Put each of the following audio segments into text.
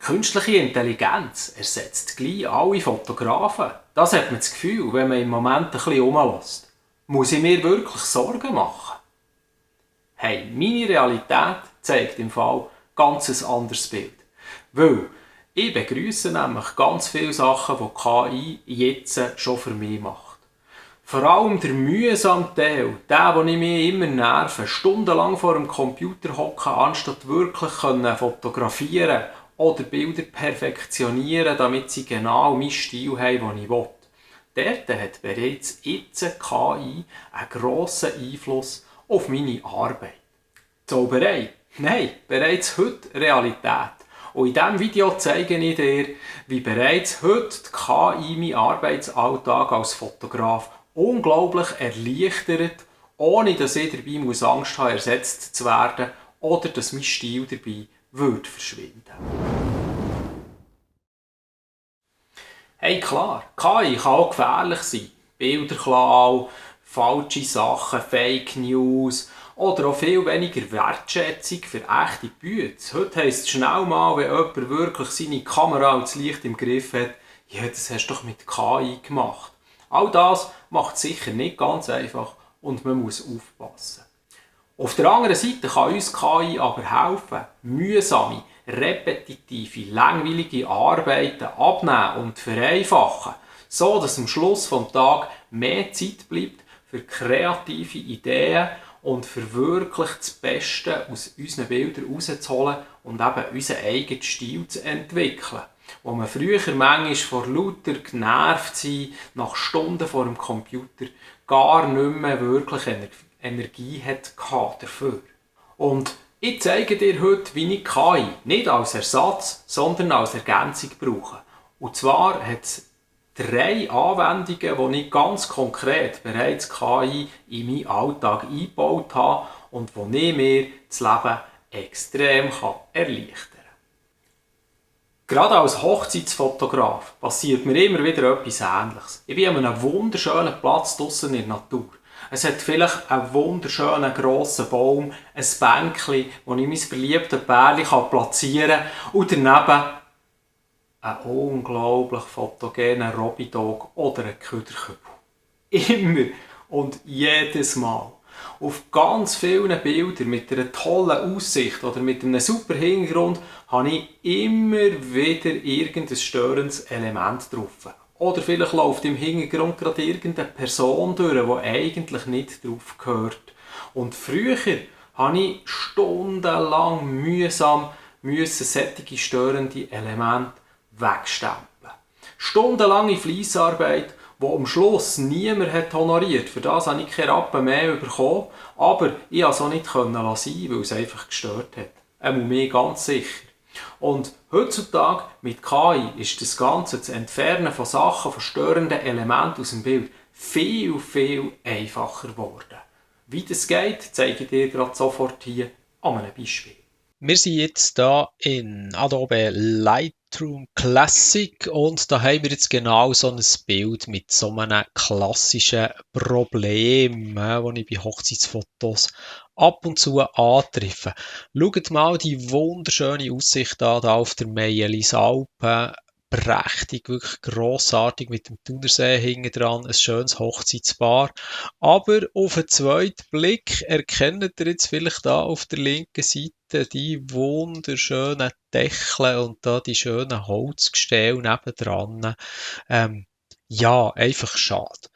Künstliche Intelligenz ersetzt gleich alle Fotografen. Das hat man das Gefühl, wenn man im Moment ein bisschen rumlässt. Muss ich mir wirklich Sorgen machen? Hey, meine Realität zeigt im Fall ganz ein anderes Bild. Weil ich begrüße nämlich ganz viele Sachen, die KI jetzt schon für mich macht. Vor allem der mühsame Teil, der, wo ich mich immer nerve, stundenlang vor dem Computer hocken, anstatt wirklich fotografieren oder Bilder perfektionieren, damit sie genau meinen Stil haben, den ich will. Dort hat bereits jetzt KI einen grossen Einfluss auf meine Arbeit. Zauberei? Nein, bereits heute Realität. Und in diesem Video zeige ich dir, wie bereits heute die KI meinen Arbeitsalltag als Fotograf unglaublich erleichtert, ohne dass ich dabei Angst haben ersetzt zu werden oder dass mein Stil dabei würde verschwinden. Hey klar, KI kann auch gefährlich sein. Bilderklau, falsche Sachen, Fake News oder auch viel weniger Wertschätzung für echte Bücher. Heute heisst es schnell mal, wenn jemand wirklich seine Kamera und das Licht im Griff hat, ja, das hast du doch mit KI gemacht. All das macht es sicher nicht ganz einfach und man muss aufpassen. Auf der anderen Seite kann uns KI aber helfen, mühsame, repetitive, langweilige Arbeiten abnehmen und vereinfachen, so dass am Schluss des Tages mehr Zeit bleibt für kreative Ideen und für wirklich das Beste aus unseren Bildern herauszuholen und eben unseren eigenen Stil zu entwickeln. Wo man früher manchmal vor lauter genervt sein, nach Stunden vor dem Computer gar nicht mehr wirklich Energie hatte dafür. Und ich zeige dir heute, wie ich KI nicht als Ersatz, sondern als Ergänzung brauche. Und zwar hat es 3 Anwendungen, die ich ganz konkret bereits KI in meinen Alltag eingebaut habe und die mir das Leben extrem erleichtern kann. Gerade als Hochzeitsfotograf passiert mir immer wieder etwas Ähnliches. Ich bin an einem wunderschönen Platz draussen in der Natur. Es hat vielleicht einen wunderschönen grossen Baum, ein Bänkchen, wo ich mein verliebtes Pärchen platzieren kann und daneben einen unglaublich fotogenen Robidog oder einen Köderkübel. Immer und jedes Mal. Auf ganz vielen Bildern mit einer tollen Aussicht oder mit einem super Hintergrund habe ich immer wieder irgendein störendes Element drauf. Oder vielleicht läuft im Hintergrund gerade irgendeine Person durch, die eigentlich nicht drauf gehört. Und früher habe ich stundenlang mühsam solche störende Elemente wegstempeln. Stundenlange Fleissarbeit, die am Schluss niemand hat honoriert. Für das habe ich keine Rappen mehr bekommen, aber ich konnte es auch nicht sein, weil es einfach gestört hat. Mich ganz sicher. Und heutzutage mit KI ist das Ganze, das Entfernen von Sachen, von störenden Elementen aus dem Bild, viel, viel einfacher geworden. Wie das geht, zeige ich dir gerade sofort hier an einem Beispiel. Wir sind jetzt da in Adobe Lightroom Classic und da haben wir jetzt genau so ein Bild mit so einem klassischen Problem, das ich bei Hochzeitsfotos ab und zu antreffe. Schaut mal die wunderschöne Aussicht an, da auf der Meielis-Alpen. Prächtig, wirklich grossartig mit dem Thunersee hinten dran, ein schönes Hochzeitspaar. Aber auf den zweiten Blick erkennt ihr jetzt vielleicht da auf der linken Seite die wunderschönen Dächle und da die schönen Holzgestelle nebendran. Ja, einfach schade.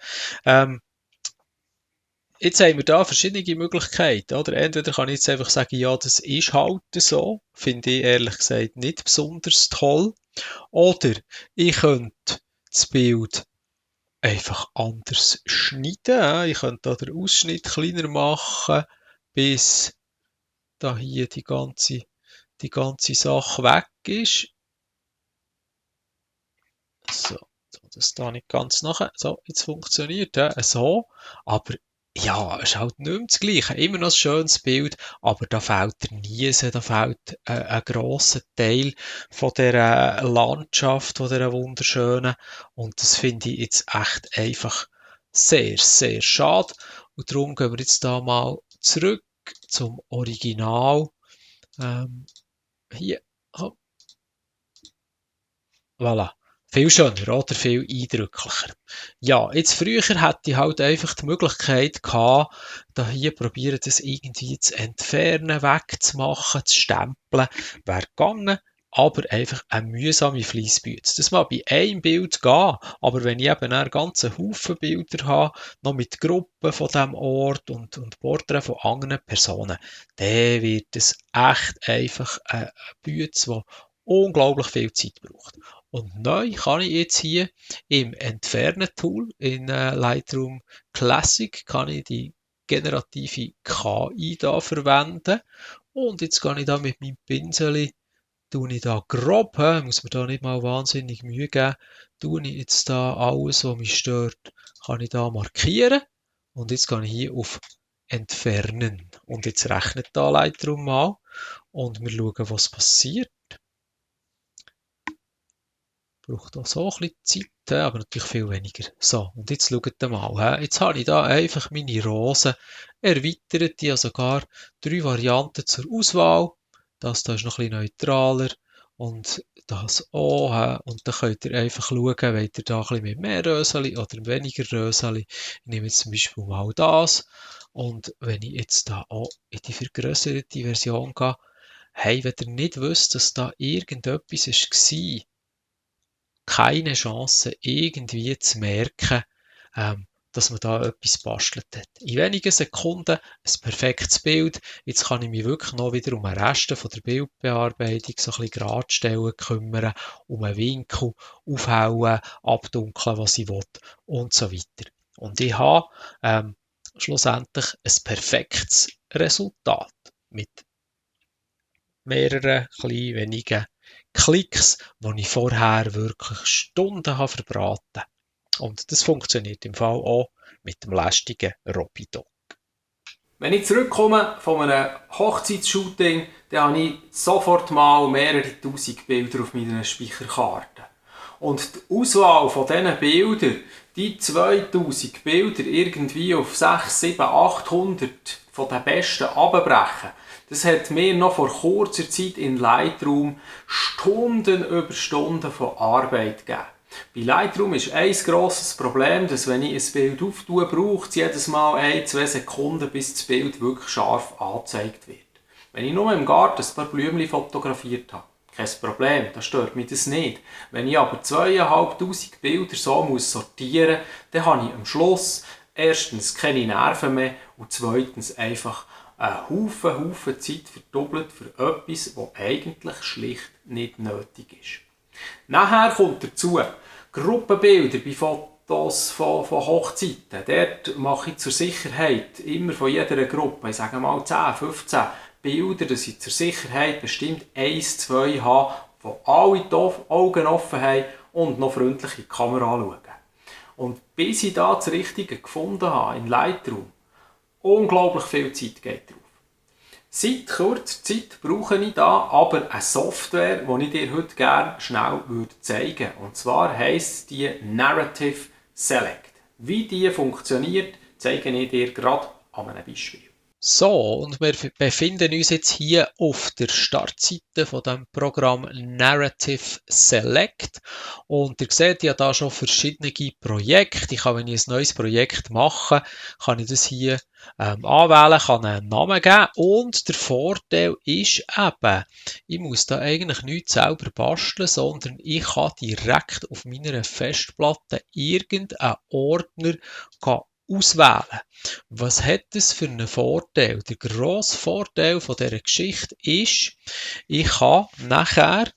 Jetzt haben wir da verschiedene Möglichkeiten, oder? Entweder kann ich jetzt einfach sagen, ja, das ist halt so. Finde ich ehrlich gesagt nicht besonders toll. Oder ich könnte das Bild einfach anders schneiden. Ich könnte da den Ausschnitt kleiner machen, bis da hier die ganze Sache weg ist. So, das da nicht ganz nachher. So, jetzt funktioniert so. Aber ja, es ist halt nicht mehr das Gleiche. Immer noch ein schönes Bild, aber da fehlt der Niese, da fehlt ein grosser Teil von dieser Landschaft, von dieser wunderschönen. Und das finde ich jetzt echt einfach sehr, sehr schade. Und darum gehen wir jetzt da mal zurück zum Original. Hier, Voilà. Viel schöner, oder? Viel eindrücklicher. Ja, jetzt früher hätte ich halt einfach die Möglichkeit gehabt, da hier probieren, das irgendwie zu entfernen, wegzumachen, zu stempeln. Wäre gegangen, aber einfach eine mühsame Fleissbüte. Das mag bei einem Bild gehen, aber wenn ich eben einen ganzen Haufen Bilder habe, noch mit Gruppen von diesem Ort und Porträts von anderen Personen, dann wird es echt einfach eine Bütze, die unglaublich viel Zeit braucht. Und neu kann ich jetzt hier im Entfernen-Tool in Lightroom Classic kann ich die generative KI da verwenden. Und jetzt kann ich da mit meinem Pinsel, tue ich da grob, muss mir da nicht mal wahnsinnig Mühe geben, tue ich jetzt da alles, was mich stört, kann ich da markieren. Und jetzt kann ich hier auf Entfernen. Und jetzt rechnet da Lightroom mal. Und wir schauen, was passiert. Braucht auch so ein bisschen Zeit, aber natürlich viel weniger. So, und jetzt schaut mal. Jetzt habe ich da einfach meine Rosen erweitert. Ich habe sogar 3 Varianten zur Auswahl. Das da ist noch ein bisschen neutraler. Und das auch. Und dann könnt ihr einfach schauen, wollt ihr da ein bisschen mit mehr Röseli oder weniger Röseli. Ich nehme jetzt zum Beispiel mal das. Und wenn ich jetzt da auch in die vergrößerte Version gehe, hey, wenn ihr nicht wisst, dass da irgendetwas war, keine Chance, irgendwie zu merken, dass man da etwas bastelt hat. In wenigen Sekunden ein perfektes Bild. Jetzt kann ich mich wirklich noch wieder um den Rest von der Bildbearbeitung, so ein bisschen gerade stellen, kümmern, um einen Winkel, aufhellen, abdunkeln, was ich will und so weiter. Und ich habe schlussendlich ein perfektes Resultat mit mehreren kleinen wenigen Klicks, die ich vorher wirklich Stunden habe verbraten. Und das funktioniert im Fall auch mit dem lästigen Robidoc. Wenn ich zurückkomme von einem Hochzeitsshooting, dann habe ich sofort mal mehrere tausend Bilder auf meiner Speicherkarte. Und die Auswahl von diesen Bildern, die 2000 Bilder irgendwie auf 6, 7, 800 von den besten abbrechen, das hat mir noch vor kurzer Zeit in Lightroom Stunden über Stunden von Arbeit gegeben. Bei Lightroom ist ein grosses Problem, dass wenn ich ein Bild auftue, braucht es jedes Mal 1-2 Sekunden, bis das Bild wirklich scharf angezeigt wird. Wenn ich nur im Garten ein paar Blümchen fotografiert habe, kein Problem, da stört mich das nicht. Wenn ich aber 2500 Bilder so sortieren muss, dann habe ich am Schluss erstens keine Nerven mehr und zweitens einfach einen Haufen Zeit verdoppelt für etwas, das eigentlich schlicht nicht nötig ist. Nachher kommt dazu Gruppenbilder bei Fotos von Hochzeiten. Dort mache ich zur Sicherheit immer von jeder Gruppe, ich sage mal 10, 15 Bilder, dass ich zur Sicherheit bestimmt 1, 2 habe, wo alle die Augen offen haben und noch freundlich in die Kamera schauen. Und bis ich da das Richtige gefunden habe in Lightroom, unglaublich viel Zeit geht drauf. Seit kurzer Zeit brauche ich da aber eine Software, die ich dir heute gerne schnell zeigen würde. Und zwar heisst die Narrative Select. Wie die funktioniert, zeige ich dir gerade an einem Beispiel. So, und wir befinden uns jetzt hier auf der Startseite von dem Programm Narrative Select. Und ihr seht ja da schon verschiedene Projekte. Ich kann, wenn ich ein neues Projekt mache, kann ich das hier anwählen, kann einen Namen geben. Und der Vorteil ist eben, ich muss da eigentlich nichts selber basteln, sondern ich kann direkt auf meiner Festplatte irgendeinen Ordner auswählen. Was hat das für einen Vorteil? Der grosse Vorteil von dieser Geschichte ist, ich kann nachher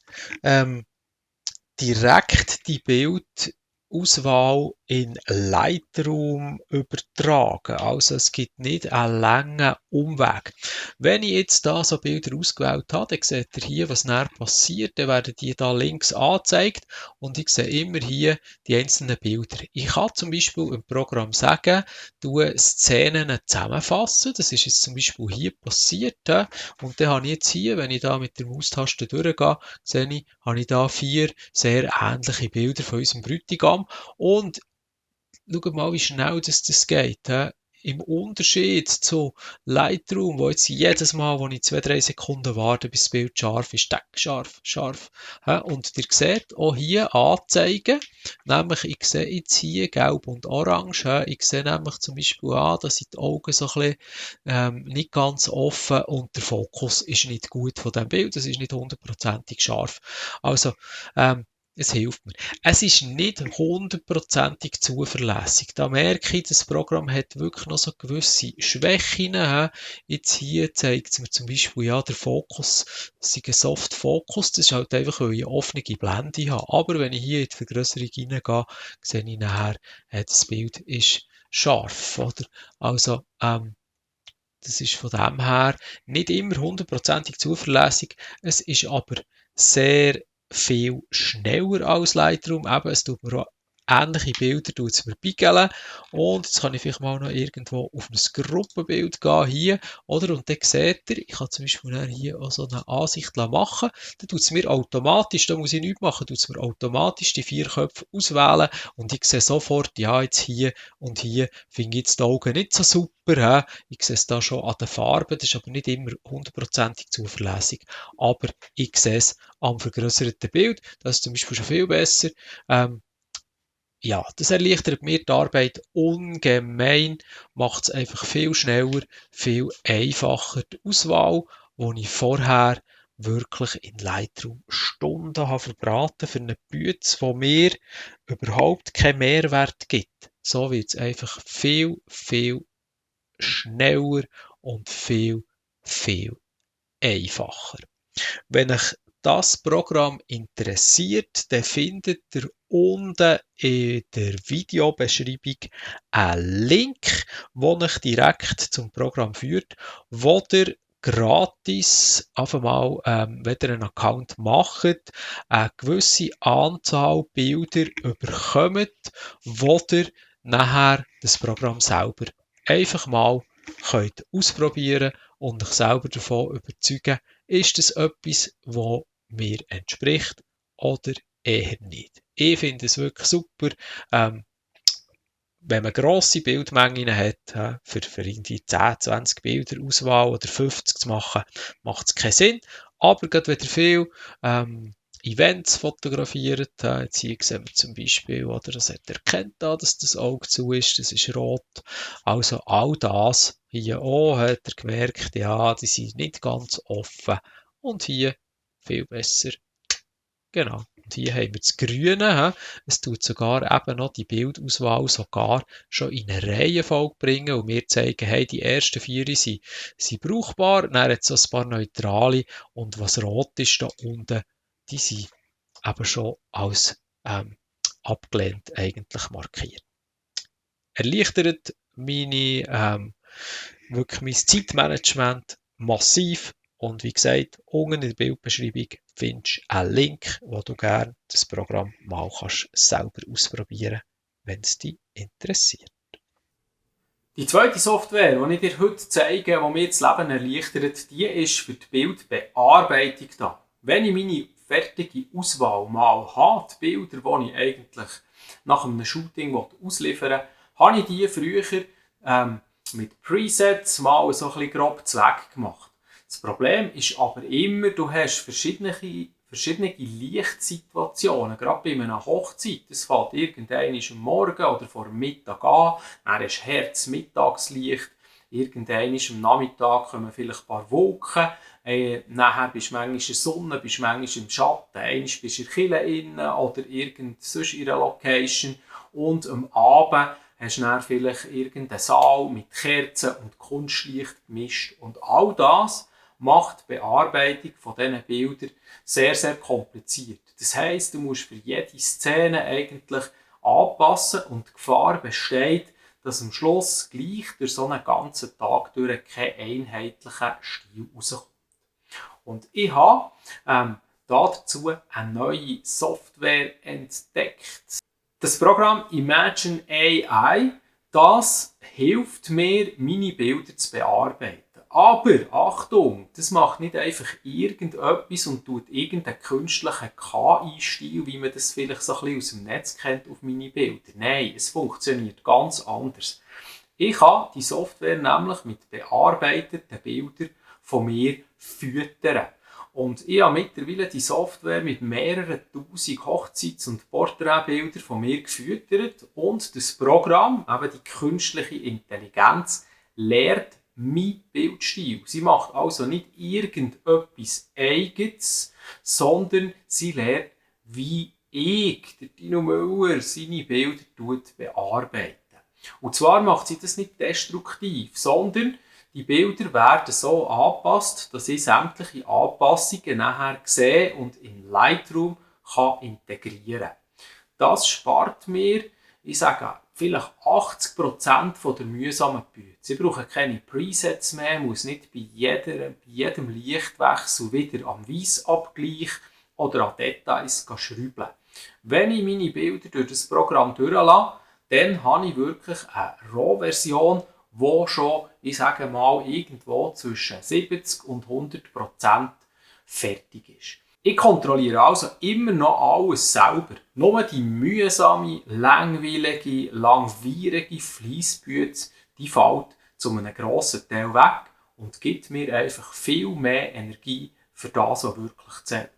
direkt die Bildauswahl in Lightroom übertragen. Also es gibt nicht einen langen Umweg. Wenn ich jetzt da so Bilder ausgewählt habe, dann seht ihr hier, was nachher passiert. Dann werden die da links angezeigt und ich sehe immer hier die einzelnen Bilder. Ich kann zum Beispiel im Programm sagen, du Szenen zusammenfassen. Das ist jetzt zum Beispiel hier passiert. Und dann habe ich jetzt hier, wenn ich da mit der Maustaste durchgehe, sehe ich, habe ich da 4 sehr ähnliche Bilder von unserem Bräutigam. Und schaut mal, wie schnell das geht. im Unterschied zu Lightroom, wo jetzt jedes Mal, wo ich 2-3 Sekunden warte, bis das Bild scharf ist, scharf. Und ihr seht auch hier anzeigen, nämlich ich sehe jetzt hier gelb und orange. Ich sehe nämlich zum Beispiel dass sind die Augen so ein bisschen nicht ganz offen und der Fokus ist nicht gut von dem Bild. Es ist nicht hundertprozentig scharf. Also, es hilft mir. Es ist nicht hundertprozentig zuverlässig. Da merke ich, das Programm hat wirklich noch so gewisse Schwächen. Jetzt hier zeigt es mir zum Beispiel, ja, der Fokus sei ein Soft Focus. Das ist halt einfach, weil ich eine offene Blende habe. Aber wenn ich hier in die Vergrößerung reingehe, sehe ich nachher, das Bild ist scharf, oder? Also, das ist von dem her nicht immer hundertprozentig zuverlässig. Es ist aber sehr viel schneller als Lightroom. Eben, es tut mir auch ähnliche Bilder tut's mir beigeln. Und jetzt kann ich vielleicht mal noch irgendwo auf ein Gruppenbild gehen, hier, oder? Und dann seht ihr, ich kann zum Beispiel hier auch so eine Ansicht machen. Dann tut es mir automatisch, da muss ich nichts machen, tut es mir automatisch die 4 Köpfe auswählen und ich sehe sofort, ja, jetzt hier und hier finde ich jetzt die Augen nicht so super. Ich sehe es da schon an den Farben, das ist aber nicht immer hundertprozentig zuverlässig. Aber ich sehe es am vergrößerten Bild, das ist zum Beispiel schon viel besser. Ja, das erleichtert mir die Arbeit ungemein, macht es einfach viel schneller, viel einfacher. Die Auswahl, die ich vorher wirklich in Lightroom Stunden habe verbraten für eine Bütze, die mir überhaupt keinen Mehrwert gibt. So wird es einfach viel, viel schneller und viel, viel einfacher. Wenn euch das Programm interessiert, dann findet ihr unten in der Videobeschreibung einen Link, der euch direkt zum Programm führt, wo ihr gratis einfach mal, wenn ihr einen Account macht, eine gewisse Anzahl Bilder bekommt, wo ihr nachher das Programm selber einfach mal könnt ausprobieren und euch selber davon überzeugen, ist es etwas, was mir entspricht oder eher nicht. Ich finde es wirklich super, wenn man grosse Bildmengen hat, für irgendwie 10, 20 Bilder Auswahl oder 50 zu machen, macht es keinen Sinn. Aber gerade wenn ihr viel Events fotografiert, jetzt hier sehen wir zum Beispiel, oder, das hat erkennt, dass das Auge zu ist, das ist rot. Also all das hier auch hat er gemerkt, ja, die sind nicht ganz offen. Und hier viel besser. Genau. Und hier haben wir das Grüne. Es tut sogar eben noch die Bildauswahl sogar schon in eine Reihenfolge bringen und mir zeigen, hey, die ersten 4 sind brauchbar. Dann hat es so ein paar neutrale und was rot ist da unten, die sind eben schon als abgelehnt eigentlich markiert. Erleichtert wirklich mein Zeitmanagement massiv. Und wie gesagt, unten in der Bildbeschreibung findest du einen Link, wo du gerne das Programm mal kannst selber ausprobieren, wenn es dich interessiert. Die zweite Software, die ich dir heute zeige, die mir das Leben erleichtert, die ist für die Bildbearbeitung da. Wenn ich meine fertige Auswahl mal habe, die Bilder, die ich eigentlich nach einem Shooting ausliefern will, habe ich die früher mit Presets mal so ein bisschen grob zweck gemacht. Das Problem ist aber immer, du hast verschiedene Lichtsituationen, gerade bei einer Hochzeit. Das fängt irgendwann am Morgen oder vor dem Mittag an, dann ist Mittagslicht, irgendwann am Nachmittag kommen vielleicht ein paar Wolken, nachher bist du manchmal in der Sonne, bist manchmal im Schatten, einmal bist du in der Kirche innen oder irgend sonst in einer Location und am Abend hast du dann vielleicht irgendeinen Saal mit Kerzen und Kunstlicht gemischt und all das macht die Bearbeitung von diesen Bildern sehr, sehr kompliziert. Das heisst, du musst für jede Szene eigentlich anpassen und die Gefahr besteht, dass am Schluss gleich durch so einen ganzen Tag durch kein einheitlicher Stil rauskommt. Und ich habe dazu eine neue Software entdeckt. Das Programm Imagine AI, das hilft mir, meine Bilder zu bearbeiten. Aber, Achtung, das macht nicht einfach irgendetwas und tut irgendeinen künstlichen KI-Stil, wie man das vielleicht so ein bisschen aus dem Netz kennt, auf meine Bilder. Nein, es funktioniert ganz anders. Ich kann die Software nämlich mit bearbeiteten Bildern von mir füttern. Und ich habe mittlerweile die Software mit mehreren tausend Hochzeits- und Porträtbildern von mir gefüttert und das Programm, eben die künstliche Intelligenz, lehrt mein Bildstil. Sie macht also nicht irgendetwas Eigenes, sondern sie lehrt, wie ich, der Dino Müller, seine Bilder bearbeitet. Und zwar macht sie das nicht destruktiv, sondern die Bilder werden so angepasst, dass ich sämtliche Anpassungen nachher sehe und in Lightroom kann integrieren. Das spart mir, ich sage, vielleicht 80% der mühsamen Arbeit. Sie brauchen keine Presets mehr, muss nicht bei jedem Lichtwechsel wieder am Weissabgleich oder an Details schrauben. Wenn ich meine Bilder durch das Programm durchlasse, dann habe ich wirklich eine RAW-Version, die schon, ich sage mal, irgendwo zwischen 70 und 100% fertig ist. Ich kontrolliere also immer noch alles selber. Nur die mühsame, langweilige, langwierige Fleissbüte, die fällt zu einem grossen Teil weg und gibt mir einfach viel mehr Energie für das, was wirklich zählt.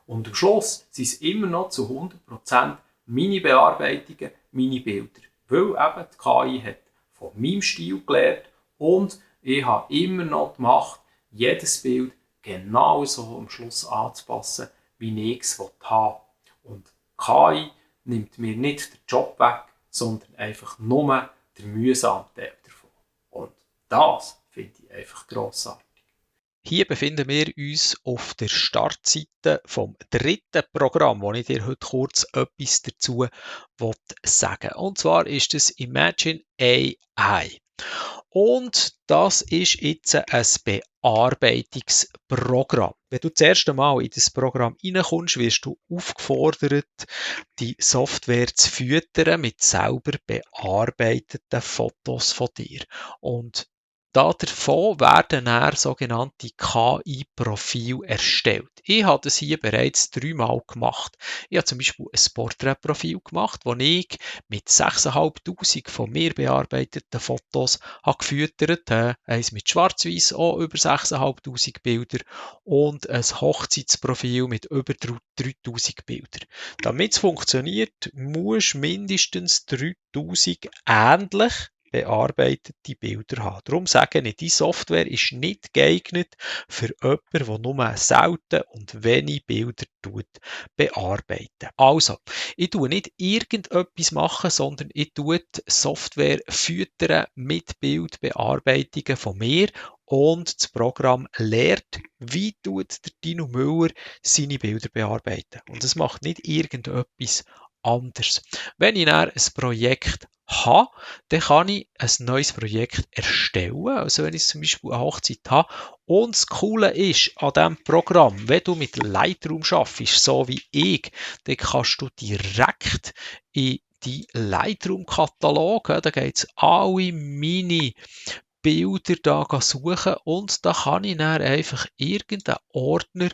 Und am Schluss sind es immer noch zu 100% meine Bearbeitungen, meine Bilder. Weil eben die KI hat von meinem Stil gelernt und ich habe immer noch die Macht, jedes Bild genau so am Schluss anzupassen, wie ich es haben will. Und KI nimmt mir nicht den Job weg, sondern einfach nur den mühsamen Teil davon. Und das finde ich einfach grossartig. Hier befinden wir uns auf der Startseite vom dritten Programm, wo ich dir heute kurz etwas dazu sagen will. Und zwar ist es Imagine AI. Und das ist jetzt ein Bearbeitungsprogramm. Wenn du das erste Mal in das Programm reinkommst, wirst du aufgefordert, die Software zu füttern mit selber bearbeiteten Fotos von dir. Und davon werden dann sogenannte KI-Profile erstellt. Ich habe das hier bereits 3-mal gemacht. Ich habe zum Beispiel ein Porträtprofil gemacht, das ich mit 6'500 von mir bearbeiteten Fotos habe gefüttert. Eins mit Schwarz-Weiß, auch über 6'500 Bilder und ein Hochzeitsprofil mit über 3000 Bildern. Damit es funktioniert, musst du mindestens 3000 ähnlich bearbeitete Bilder haben. Darum sage ich, die Software ist nicht geeignet für jemanden, der nur selten und wenig Bilder bearbeiten. Also, ich tue nicht irgendetwas machen, sondern ich tue die Software füttern mit Bildbearbeitungen von mir und das Programm lernt, wie tut der Dino Müller seine Bilder bearbeiten. Und das macht nicht irgendetwas anders. Wenn ich dann ein Projekt habe, dann kann ich ein neues Projekt erstellen. Also wenn ich zum Beispiel eine Hochzeit habe. Und das Coole ist an diesem Programm, wenn du mit Lightroom arbeitest, so wie ich, dann kannst du direkt in die Lightroom-Katalog, da geht es alle meine Bilder da suchen und da kann ich dann einfach irgendeinen Ordner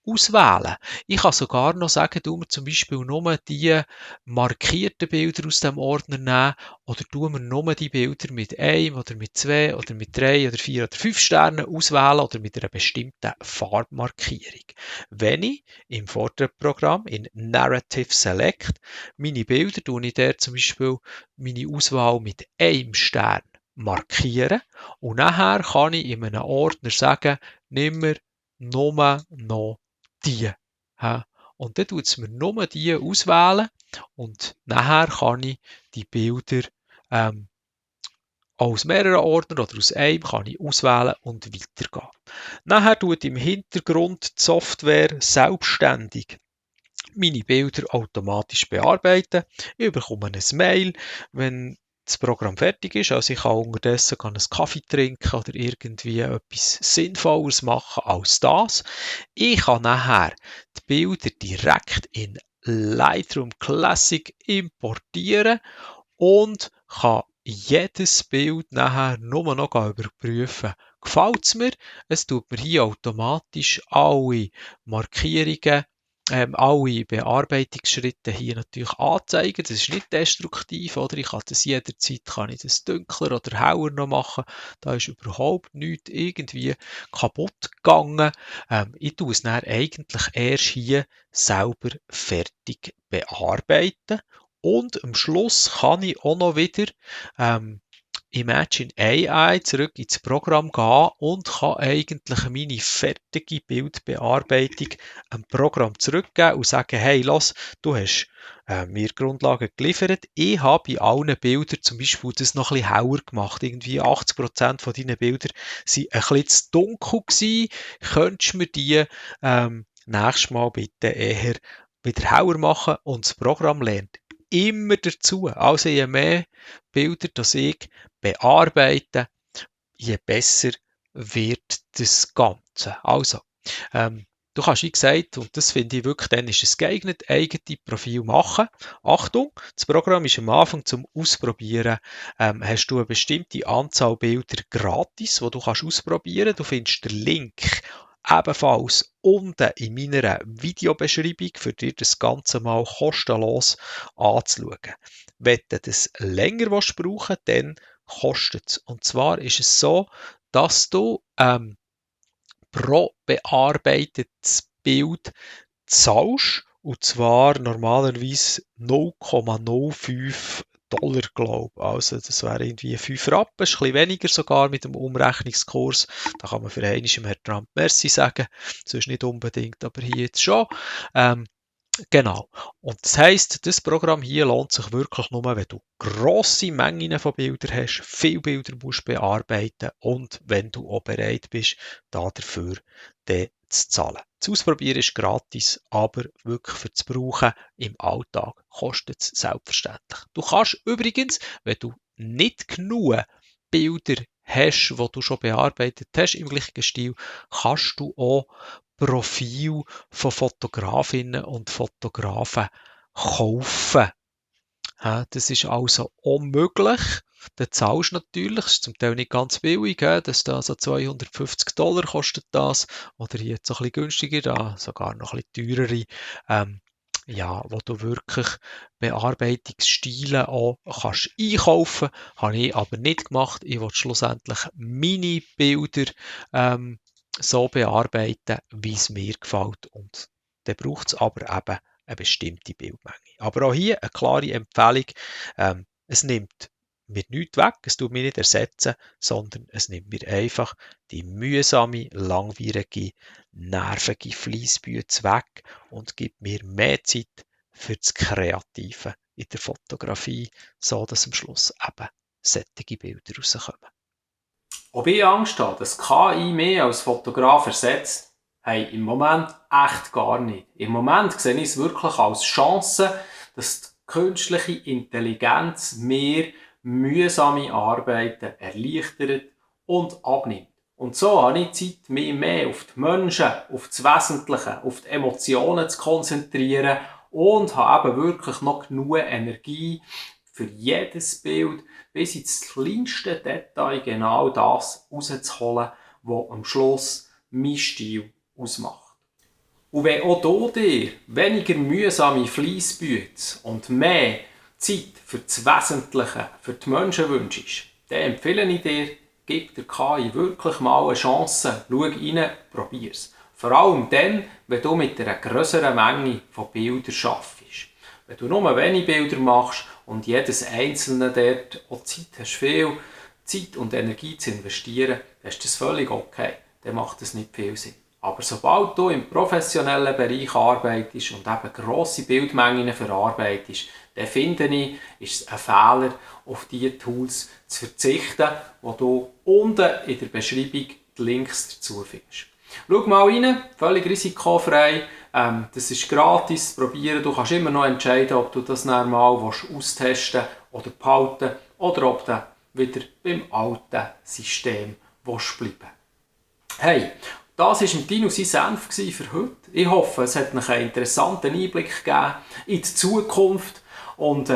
auswählen. Ich kann sogar noch sagen, du mir zum Beispiel nur die markierten Bilder aus dem Ordner nehmen oder du mir nur die Bilder mit 1 oder mit 2 oder mit 3 oder 4 oder 5 Sternen auswählen oder mit einer bestimmten Farbmarkierung. Wenn ich im Vorderprogramm in Narrative Select meine Bilder ich der zum Beispiel meine Auswahl mit 1 Stern markieren und nachher kann ich in einem Ordner sagen, nimm mir nur noch die. Und dann tut es mir nur die auswählen und nachher kann ich die Bilder aus mehreren Ordnern oder aus einem kann ich auswählen und weitergehen. Nachher tut im Hintergrund die Software selbstständig meine Bilder automatisch bearbeiten. Ich bekomme ein Mail, wenn das Programm fertig ist. Also ich kann unterdessen einen Kaffee trinken oder irgendwie etwas Sinnvolleres machen als das. Ich kann nachher die Bilder direkt in Lightroom Classic importieren und kann jedes Bild nachher nur noch überprüfen. Gefällt es mir? Es tut mir hier automatisch alle Markierungen alle Bearbeitungsschritte hier natürlich anzeigen. Das ist nicht destruktiv, oder? Ich kann das jederzeit, kann ich das dunkler oder heller noch machen. Da ist überhaupt nichts irgendwie kaputt gegangen. Ich tue es dann eigentlich erst hier selber fertig bearbeiten. Und am Schluss kann ich auch noch wieder Imagine AI zurück ins Programm gehen und kann eigentlich meine fertige Bildbearbeitung dem Programm zurückgeben und sagen, hey, los, du hast mir Grundlagen geliefert. Ich habe bei allen Bildern zum Beispiel das noch ein bisschen heller gemacht. Irgendwie 80% von deinen Bildern waren ein bisschen zu dunkel gewesen. Könntest du mir die nächstes Mal bitte eher wieder heller machen? Und das Programm lernt immer dazu. Also je mehr Bilder, das ich bearbeite, je besser wird das Ganze. Also, du kannst, wie gesagt, und das finde ich wirklich, dann ist es geeignet, eigene Profil machen. Achtung, das Programm ist am Anfang zum Ausprobieren. Hast du eine bestimmte Anzahl Bilder gratis, die du kannst ausprobieren. Du findest den Link ebenfalls unten in meiner Videobeschreibung, für dir das Ganze mal kostenlos anzuschauen. Wenn du das länger brauchen willst, dann kostet es. Und zwar ist es so, dass du pro bearbeitetes Bild zahlst. Und zwar normalerweise 0,05 Dollar, glaube ich. Also das wäre irgendwie 5 Rappen, ein bisschen weniger sogar mit dem Umrechnungskurs. Da kann man für einmal dem Herrn Trump Merci sagen, sonst nicht unbedingt, aber hier jetzt schon. Genau. Und das heisst, das Programm hier lohnt sich wirklich nur, wenn du grosse Mengen von Bildern hast, viele Bilder musst bearbeiten und wenn du auch bereit bist, dafür zu zahlen. Das Ausprobieren ist gratis, aber wirklich für das Brauchen im Alltag kostet es selbstverständlich. Du kannst übrigens, wenn du nicht genug Bilder hast, die du schon bearbeitet hast im gleichen Stil, kannst du auch Profil von Fotografinnen und Fotografen kaufen. Das ist also unmöglich. Du zahlst natürlich, das ist zum Teil nicht ganz billig, das ist da so 250 Dollar kostet das, oder hier jetzt so ein bisschen günstiger, da sogar noch ein bisschen teurere, wo du wirklich Bearbeitungsstile auch kannst einkaufen. Habe ich aber nicht gemacht. Ich will schlussendlich meine Bilder so bearbeiten, wie es mir gefällt. Und dann braucht es aber eben eine bestimmte Bildmenge. Aber auch hier eine klare Empfehlung. Es nimmt mir nichts weg, es tut mich nicht ersetzen, sondern es nimmt mir einfach die mühsame, langwierige, nervige Fleissbüte weg und gibt mir mehr Zeit für das Kreative in der Fotografie, so dass am Schluss eben solche Bilder rauskommen. Ob ich Angst habe, dass KI mehr als Fotograf ersetzt? Hey, im Moment echt gar nicht. Im Moment sehe ich es wirklich als Chance, dass die künstliche Intelligenz mir mühsame Arbeiten erleichtert und abnimmt. Und so habe ich Zeit, mich mehr auf die Menschen, auf das Wesentliche, auf die Emotionen zu konzentrieren und habe eben wirklich noch genug Energie für jedes Bild bis ins kleinste Detail genau das rauszuholen, was am Schluss mein Stil ausmacht. Und wenn auch du dir weniger mühsame Fleissbüte und mehr Zeit für das Wesentliche, für die Menschen wünschst, dann empfehle ich dir, gib der KI wirklich mal eine Chance. Schau rein, probier es. Vor allem dann, wenn du mit einer grösseren Menge von Bildern arbeitest. Wenn du nur wenige Bilder machst und jedes einzelne dort auch Zeit hast, viel Zeit und Energie zu investieren, dann ist das völlig okay. Dann macht das nicht viel Sinn. Aber sobald du im professionellen Bereich arbeitest und eben grosse Bildmengen verarbeitest, dann finde ich, ist es ein Fehler, auf diese Tools zu verzichten, wo du unten in der Beschreibung die Links dazu findest. Schau mal rein, völlig risikofrei. Das ist gratis, probieren. Du kannst immer noch entscheiden, ob du das dann mal austesten oder behalten oder ob du wieder beim alten System bleiben willst. Hey, das war Tino sein Senf für heute. Ich hoffe, es hat euch einen interessanten Einblick gegeben in die Zukunft. Und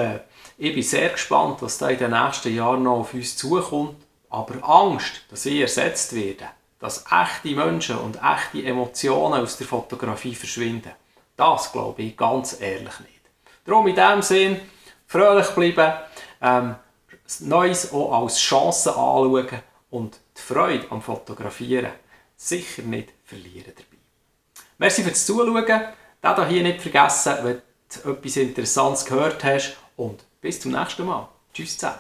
ich bin sehr gespannt, was da in den nächsten Jahren noch auf uns zukommt. Aber Angst, dass ich ersetzt werde, dass echte Menschen und echte Emotionen aus der Fotografie verschwinden, Das glaube ich ganz ehrlich nicht. Darum in diesem Sinn, fröhlich bleiben, Neues auch als Chance anschauen und die Freude am Fotografieren sicher nicht verlieren dabei. Merci fürs Zuschauen. Das hier nicht vergessen, wenn du etwas Interessantes gehört hast. Und bis zum nächsten Mal. Tschüss zusammen.